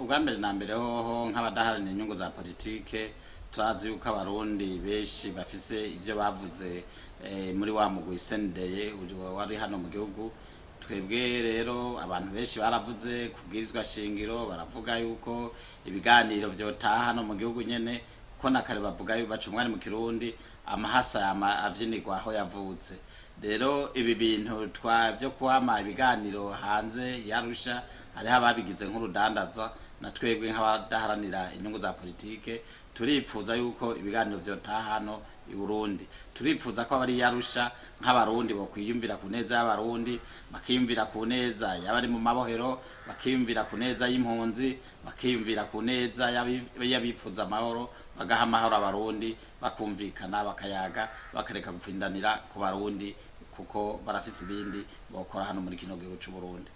Ubwa mbere na mbere hoho, nk'abadaharanira inyungu za politike, turazi yuko Abarundi benshi bafise ivyo bavuze muri wa mugwi CNDE wari hano mu gihugu. Twebwe rero, abantu benshi baravuze kubwirizwa shingiro, baravuga yuko ibiganiro vyotaha hano mu gihugu nyene, kuko na kare bavuga baca umwanya mu Kirundi, amahasa yama avyinirwa aho yavutse. Rero ibi bintu twa vyo kwama ibiganiro hanze yarusha, hariho ababigize nk'urudandaza. Na twebwe nk'abadaharanira inyungu za politike turipfuza yuko ibiganiro vyotaha hano i Burundi. Turipfuza ko abari yarusha nk'Abarundi bokwiyumvira ku neza y'Abarundi, bakiyumvira ku neza y'abari mu mabohero, bakiyumvira ku neza y'impunzi, bakiyumvira ku neza y'abipfuza amahoro, bagaha amahoro Abarundi, bakumvikana, bakayaga, bakareka gupfindanira ku Barundi, kuko barafise ibindi bokora hano muri kino gihugu c'u Burundi.